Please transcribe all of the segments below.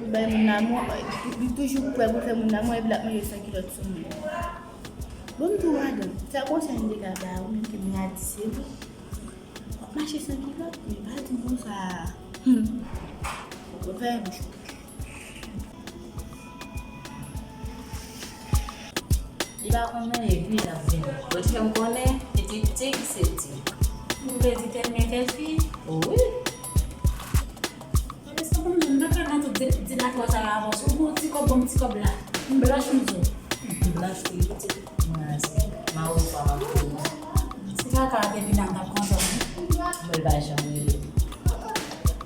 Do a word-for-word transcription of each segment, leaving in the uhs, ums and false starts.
Pou bay moun lanmou, li toujou prè pou fè moun lanmou, epi l ap manje san kilòt sou moun. Bon, m tou madanm, sa konsèy m te ka ba ou, menm ke m radise wi. W ap mache san kilòt, men pa di m konsa. Hmm. Ou fè m cho. Li pa konn manyen, wi, l ap vini. Bon, fè m konnen, pitit ti ki se ti. Ou vle di tèt men tèt fi? Wi. Mwen se konn moun nan ka nan tout di, di lakòz sa avan. Si w gon ti kòb, ban m ti kòb la. M blanch, m di w. M blanch, wi, pitit. Mwen ansanm. Mawon pa m ap konnen. Si kaka te vin an, m t ap kontan, wi. Mwen pa janm rele.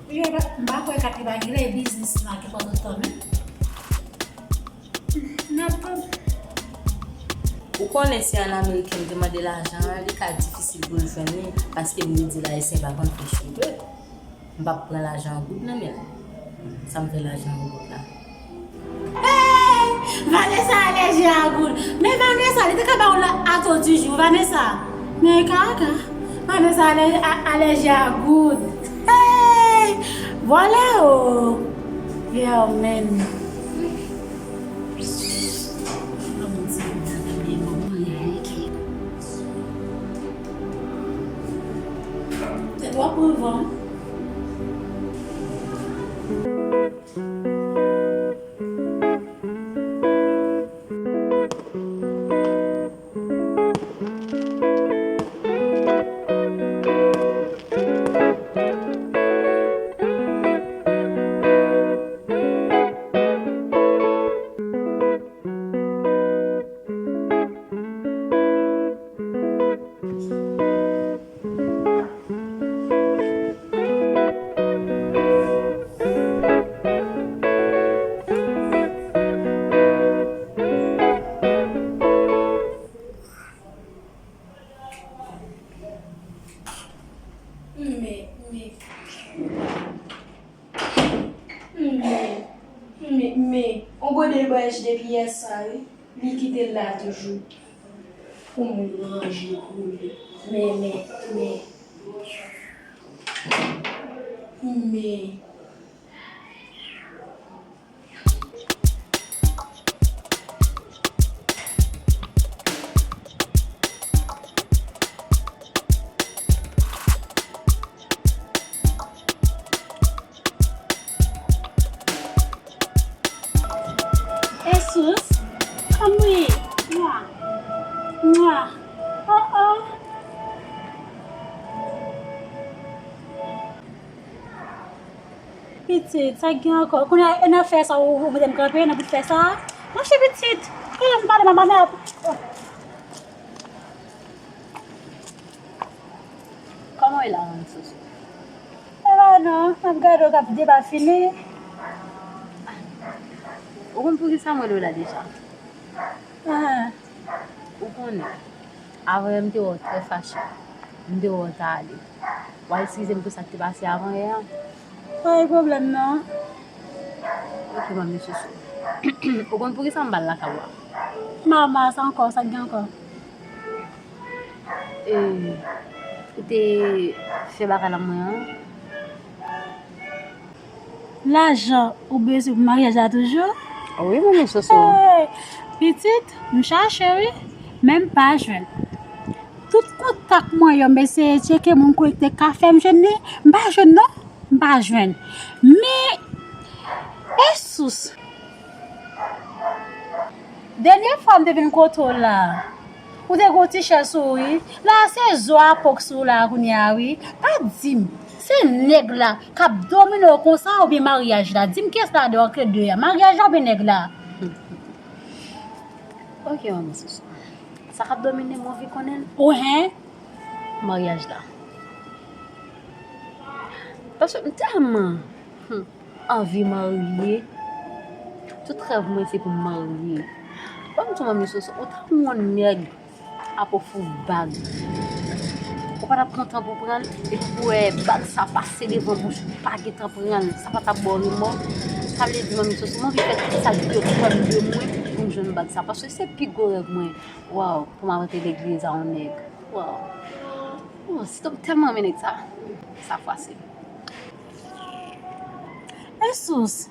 Wi, m pa, m pa kwè kat li pa gen lè biznis la ki pran tout tan, non. N ap tann. Ou konnen si an Ameriken te mande lajan an, li ka difisil pou l jwenn li, paske m te di l Ayisyen pa konn fè cheve. M p ap pran lajan an goud nan men l. Sa m fè lajan an goud la? Hey! Vanessa alèji a goud. Men Vanessa, li te ka ba w la ato di jou, Vanessa. Men kaka. Vanessa alè-, a-, alèji a goud. Hey! Vòlè o! Vèmen. Tèt w ap pran van. Men, men, men, men, men, on gode bwèj depi yè sa, wi. Li kite l la toujou. Pou moun ranje pou li. Men, men, men. Men. Jesus, come here. Mwa. Mwa. Oh, oh. Pitit, sa k gen ankò? Kounye a, e nan fè sa ou, ou mete m kanpe, nan bout fè sa? Mache pitit. Kounye a, m pale, m ap pale. Kòman w ye la, Mami Soso? E pa non, m ap gade w k ap depafini. Ou konn poukisa m rele w la deja? Ah. Ou konnen, avan yè m te wè w trè fache. M te wè w t ale. W a eskize m pou sa k te pase avan yè a. Pa gen pwoblèm non. Ok, Mami Soso. Ou konn poukisa m pa al lakay ou a? Mama, sa ankò, sa k gen ankò? E, ou te fè bagay la mwen an? Lajan ou bezwen pou maryaj la toujou? Wi, Mami Soso. Hey, pitit, m chache wi, men m pa jwenn. Tout kontak mwen yo, m eseye tcheke moun kolekte kafe, m jwenn li, m pa jwenn non, m pa jwenn. Men, e sous. Dènye fwa m te vin kote w la, ou te gen yon ti chè sou ou, wi. La, se zo a pòk sou ou la kounye a, wi. Pa di m, se nèg la k ap domine w konsa oubyen maryaj la? Di m kiyès ladan yo ant lè de a? Maryaj la oubyen nèg la? Ok, Mami Soso. Sa k ap domine m, ou anvi konnen l? Ou hen? Maryaj la. Paske m tèlman, hmm, anvi marye. Tout rèv mwen se pou m marye. Ban m di w, Mami Soso, ou ta wè yon nèg ap ofri w bag. Ou pa t ap kontan pou pran l, epi pou wè bag sa pase devan bouch ou, pa gentan pran l, sa pa t ap ba w remò? Sa vle di, Mami Soso, m anvi fè tout sa ki depann de mwen pou m jwenn bag sa, paske se pi gwo rèv mwen. Waw, pou m ap rantre legliz a yon nèg. Waw. Oh, si m tèlman renmen nèg sa. Sa fwasil. Jesus,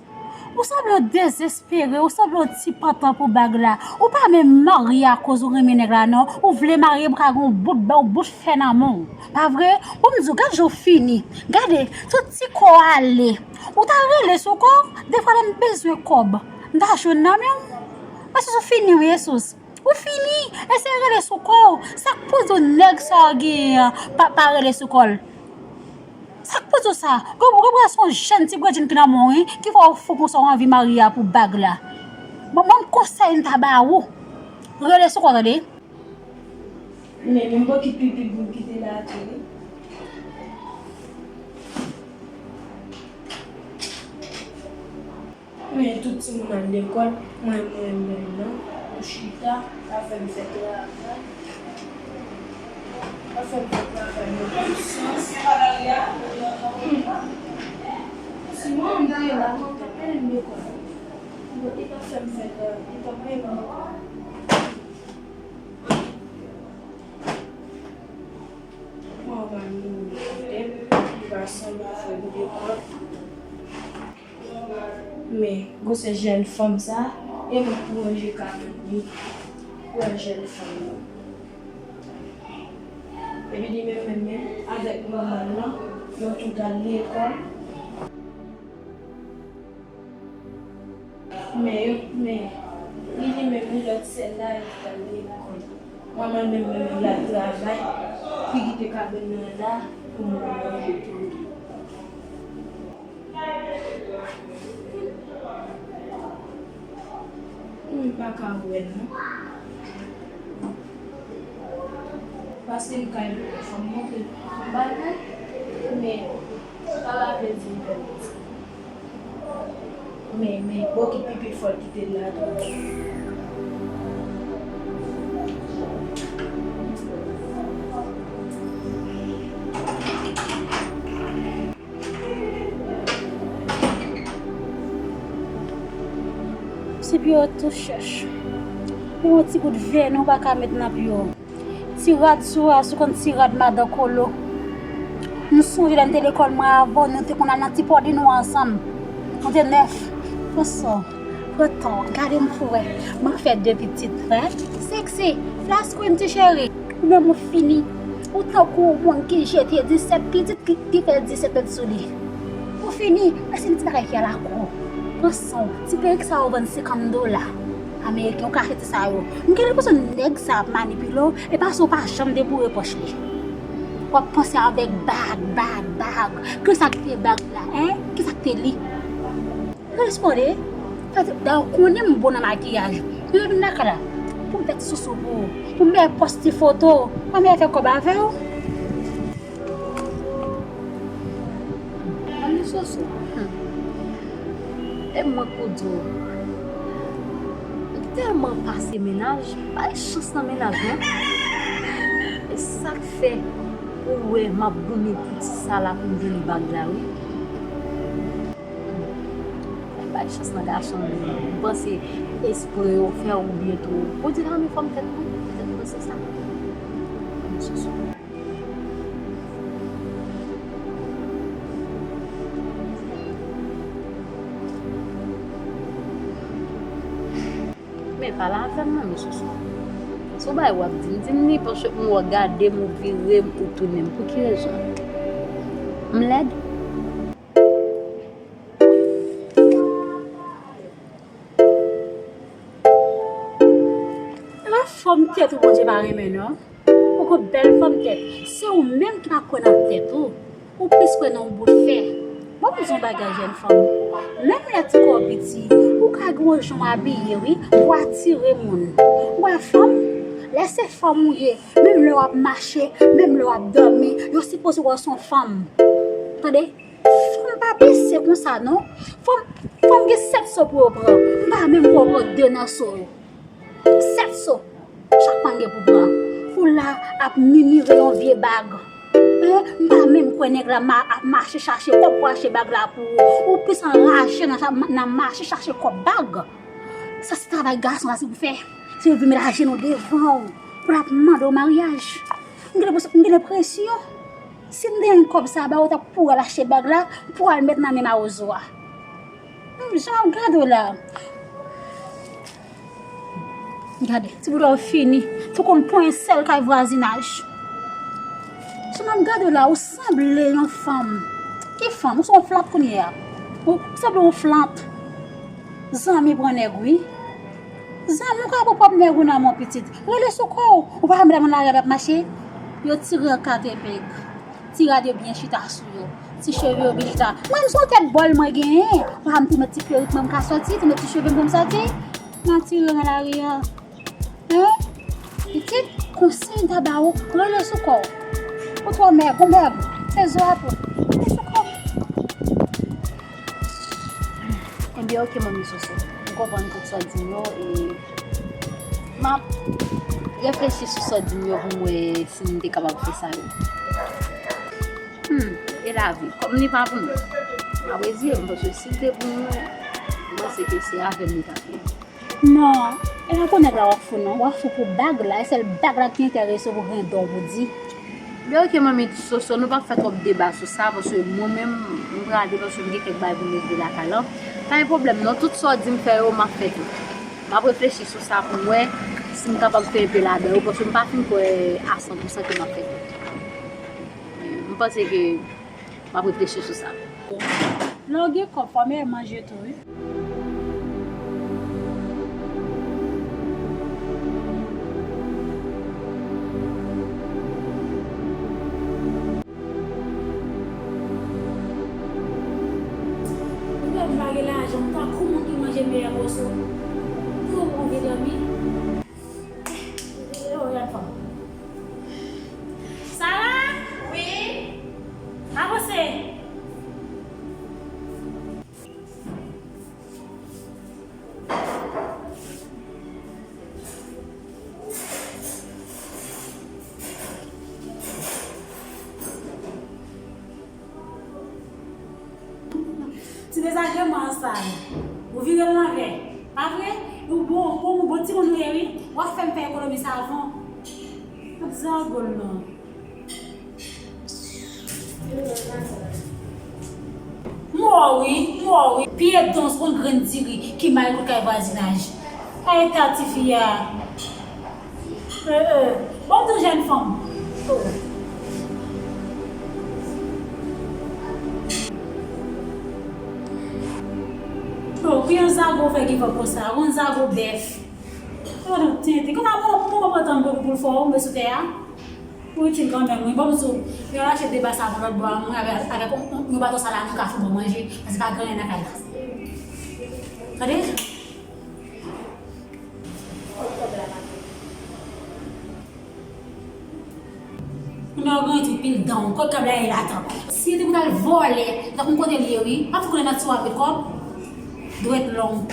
Ou sanble w dezespere, ou sanble w ti pantan pou bag la. Ou pa menm marye akoz ou renmen nèg la non. Ou vle marye pou ka gen yon bout, yon bout fè nan men w. Pa vre? Bon, m di w, gad jan w fini. Gade, sou ti kò w ale. Ou ta rele sou kò w, defwa lè m bezwen kòb, m ta jwenn nan men w. Paske sou fini w ye sous. Ou fini, eseye rele sou kò w. Sa k poze w nèg sa w genyen an pa, pa rele sou kò l? Sa k poze w sa? Gen, gen pou wè se yon jèn ti bredjenn ki nan men w wi, ki fè w fou konsa w anvi marye a pou bag la. Bon, bon konsèy m ta ba ou. Rele sou kò w tande. Men, men bokit pipi pou l kite la tou wi. Men tout timoun al lekòl, mwen, mwen menm nan, mwen chita, pa fè m fè travay, pa fè m fè travay mwen pou sans. Hmm. Si mwen menm te la, mwen t ap mennen l lekòl. Bon, li pa fè m fè travay, li pa mennen m lekòl. Mwen pa menm kote, li pa sanble fè m lekòl. Men, gwosè jèn fanm sa, e mwen pou ranje kabann li, pou wè jèn fanm nan. Epi li menm, menm, menm, avèk manman l lan, yo tout al lekòl. Men, yo, men, li, li menm, li lòt sè la, yo tout al lekòl. Manman l menm, menm, li al travay, pou kite kabann nan la, pou moun manje pou li. M pa ka wè l non. Pase m kay fò m montre l yon bagay, men pa lave di l pèmèt. Men, men, bokit pipi fò l kite l la tou. Se pye w tou chèch. Men yon ti gout vèni w pa ka met nan pye w. Ti rad sou a, sou konn ti rad madan Kolo. M sonje lè n te lekòl mwen avè w, nou te konn al nan ti pòdinwa ansanm. Nou te nèf. Pran san w, pran tan w, gade m pou wè. M ap fè de pitit, wè. Sexy, flash queen ti cheri. Ou menm ou fini. Ou tankou yon moun ki jete disèt pitit ki, ki fè disèt lòt sou li. Ou fini, paske gen ti bagay ki al akou. Pran san w. Ti perik sa yo vann senkant dola ameriken, ou ka achte ti sa yo. M gen lenpresyon nèg sa ap manipile w, e paske w pa janm deboure pòch li. W ap panse avèk bag, bag, bag. Kisa k te bag la, en? Kisa k te li? Responde. Fè ti, dayè w konnen m bon nan makiyaj. Lè m vin lakay la, pou m fè ti sousou pou ou, pou m bay pòs ti foto, pa m fè kòb avè w. Mami Soso, hmm. E mwen pou di w, m tèlman pase mennaj, bay chans nan mennaj mwen. E sa k fè ou wè m ap goumen pou ti sa la pou m jwenn bag la, wi. Bay chans nan gason, m panse espre yo fè w oubyen tou. Ou di la, men fò m fè tou, fè m panse sa. Mami Soso. Men pale avè m non, mesye Soso. Se yon bagay w ap di m, di m li, paske m wè w gade m, ou vire m, ou tounen m. Pou ki rezon? M lèd? Ala fòm tèt ou Bondye pa renmen non. Ou gon bèl fòm tèt. Se ou menm ki pa kwè nan tèt ou. Ou plis kwè nan yon bout fè. Bon, m di yon bagay, jèn fanm. Menm lè ti kò w piti, ou ka gen yon jan w abiye, wi, pou atire moun. Ou wè fanm, lè se fanm ou ye, menm lè w ap mache, menm lè w ap dòmi, yo sipoze wè w se yon fanm. Tande? Fanm pa bese konsa, non. Fanm, fanm gen sèt so pou yo pran. M pa menm kwè w pran de nan so yo. Sèt so. Chak fanm gen pou pran. Pou la ap mimire yon vye bag. Hein? M pa menm kwè nèg la ma-, ap mache chache kòb pou achte bag la pou ou. Ou plis anraje nan cha-, nan mache chache kòb bag. Sa se travay gason la se pou fè. Se yo vin mete ajenou devan w. Pou l ap mande w maryaj. M gen lenpresyon, m gen lenpresyon, si m te jwenn kòb sa a, ba ou t ap kouri al achte bag la, pou al met nan men mawozo a. M Jan ap gade w la. Gade, ti boudòy fini. Tou konn pran yon sèl kay vwazinaj. Jan ap gade w la, ou sanble yon fanm. Ki fanm? Ou se yon flat kounye a. Ou, ou sanble yon flat. Zanmi pran nèg, wi. Zanmi ou ka pran pwòp nèg ou nan men w pitit. Rele sou kò w. Ou pa wè madanm nan lari a ap mache? Yo tire an kat epeng. Ti rad yo byen chita sou yo. Ti cheve yo byen chita. Mwen menm se yon tèt bòl mwen genyen. Ou pa m tou met ti perik mwen m ka sòti, tou met ti cheve m pou m sòti. Nan tire nan lari a. Hein? Pitit, konsèy m ta ba ou, rele sou kò w. Ou twò mèg, ou mèg. Se zo a tou. Rele sou kò w. Ebyen, oke, manmi Soso. M konprann tout sa w di m yo, e m ap reflechi sou sa w di m yo pou m wè si m te kapab fè sa yo. Hmm, e lavi. Kòm li pa pou mwen, m ap reziye m, paske si l te pou mwen, m panse ke se avè m li t ap ye. Non, e pa pou nèg la w ap fou non, w ap fou pou bag la, e sèl bag la ki enterese w pou gen don pou di. Men oke, manmi Soso, nou p ap fè twòp deba sou sa, paske mwen menm, m prale, paske m gen kèk bagay pou m regle lakay lan. Pa gen pwoblèm non, tout sa w di m fè yo, m ap fè tou. M ap reflechi sou sa pou m wè si m kapab fè enpe ladan yo, paske m pa fin kwè a san pou san ke m ap fè tout. M panse ke m ap reflechi sou sa. Lè w gen kòb, fò w manje tou, wi. Ou wè m pa gen lajan, m tankou moun ki manje meyè moso. Tou m anvi dòmi. Yo, y ap fè. Sara? Wi? Avanse. Ti dezagreman an sa, ou vire l lanvè, pa vre? Ou bon, bon, bon timoun ou ye, wi. W ap fè m fè ekonomi savon. Ap zagol non. M wè w wi, m wè w wi. Pye dons, on grenn diri ki mal kout kay vwazinaj. Ay, eta tifi a. Eh, eh. Bon, tou jèn fanm. Oh. Oh, ki yon zago fè ki fè konsa? Yon zago bèf. Oh, tenten. Kòman bon, bon, bon, bon, tann pou, pou l fè w, men sou tè a? Ou itil kanmenm, wi. Bon, m di w, yo al achte de bas avè lòt bò a, mwen avè, avèk yon, yon, yon baton salanmi ou ka fè bon manje, paske pa gen anyen nan kay la. Tande? Kote kòb la, maten? Kounye a w gen yon ti pil dan, kote kòb la ye la tank? Si te pou t al vòlè, tank m kote l ye, wi. Pa fout konnen nan ti w ap met kòb. Dwèt long.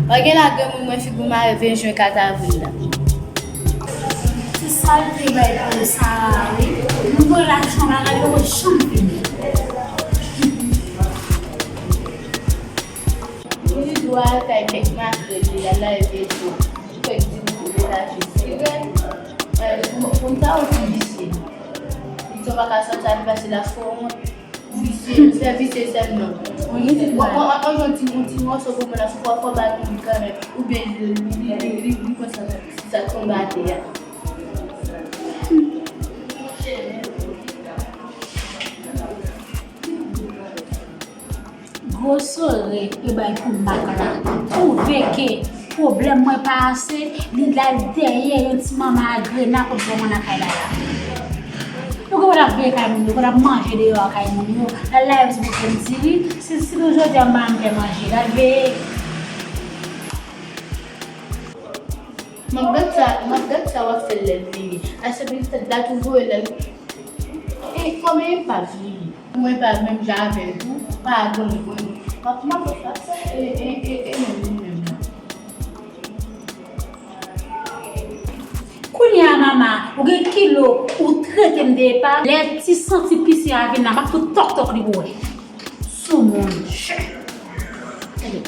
Pa gen la granmoun mwen figi w mare ven jen kat avril la. Se sa l te bay pou Sara wi. Nou pran lajan bagay yo janm fini. Li dwe al kay kèk makrèl li al lave veso. Li fèk di m pou l lave sirèn. Pou m ta yon ti visye. Li di w pa ka sòti al pase la fò wont. Visye, se visye sèlman. Wi, se vre. An, an, an, yon ti, yon ti mòso pou mwen la, sou fò, fò ba nou li kanmenm. Oubyen li, li, li, li, li, li konsa, sa tonbe atè a. Gwo sore yo bay pou Mak la. Twouve ke pwoblèm mwen pa ase, li al dèyè yon ti manman agrena kot bon mwen nan kay la la. Nou konn ap veye kay moun yo, konn ap manje deyò kay moun yo. L al lave ti bouken diri, si, si nou jodi a m pa menm fè manje, l al veye. M ap gad sa, m ap gad sa w ap fè l lè l vini. Ase petèt la tou voye lè l. E kòman e pa vini? Mwen pa menm jan avè l tou, pa granmoun. M ap, m ap fè sa, e, e, e, e menm li menm nan. Kounye a, mama, ou gen kilo, ou trete m de epa. Lè ti santi pisi a vin la, m ap fout tòk tòk li pou wè. Soumoun. Tande.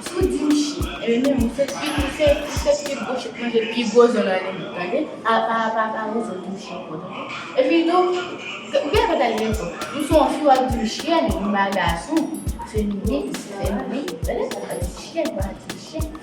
Si w di m chen, ebyen, men ou se pi, ou se, ou se pi gwo chen k manje pi gwo zòn nan limit, tande. A, pa, pa, pa, pa, ou se pi chen, tande. Epi tou, ou gen fè tande, men tou. M se yon fi w ap di m chen, m pa gason. Feminen, feminen, tande, w ap di chen, w ap di chen.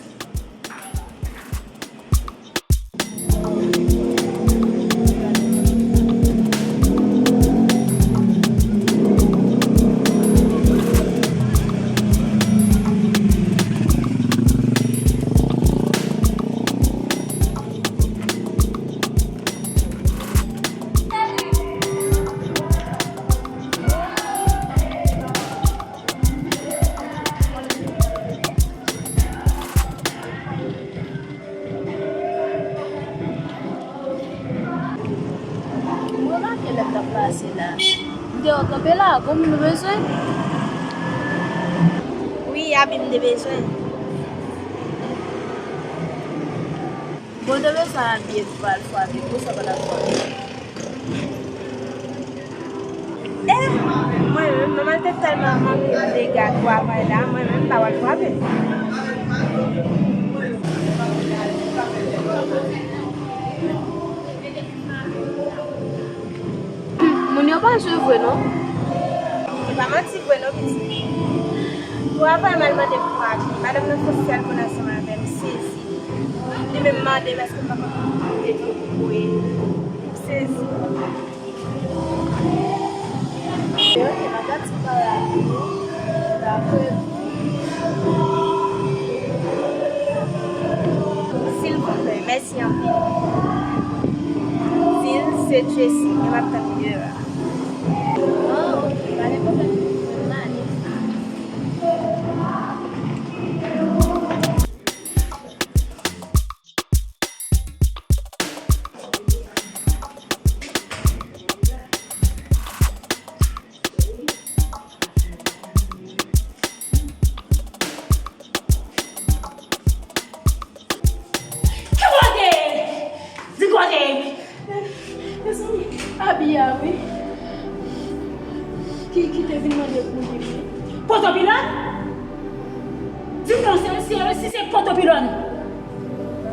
M remake lè m t ap pase la. M te wè w kanpe la, gon moun ou bezwen? Wi, Abi m te bezwen. Bon, te bezwen Abi epi pral frape, pou sa pa t ap frape. Eh, mwen menm, manman te tèlman manke m dega travay la, mwen menm m pa pral frape. Moun yo pa jwe vre non. Se pa manti vre non, pitit. Travay m al mande pou Abi. Madanm nan fè sèl konn ansanm avè m, sezi. Li menm mande m èske m pa konn kote tou pou voye. M sezi. Ok, m ap gade si m pa wè Abi non. Dakò. Silvouplè, mèsi anpil. Zil, se Tracy, men m ap tann li deyò a. Ah, ok, pa gen pwoblèm. M ale. Ki kote? Di kote? Mezanmi, Abi a wi. Ki, ki te vin mande pou li wi. Poto Pilòn? Di m non, se, se, si se Poto Pilòn.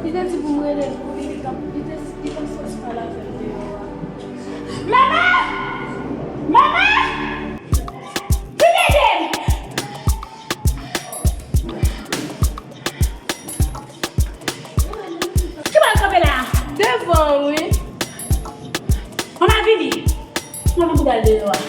Li te di pou m rele l pou li, li t ap, li te, li t ap sòti pale avè m deyò a. Mama! Mama! Vin ede m! Ki bò l kanpe la? Devan wi. Mama vini. Mama pou dal deyò a.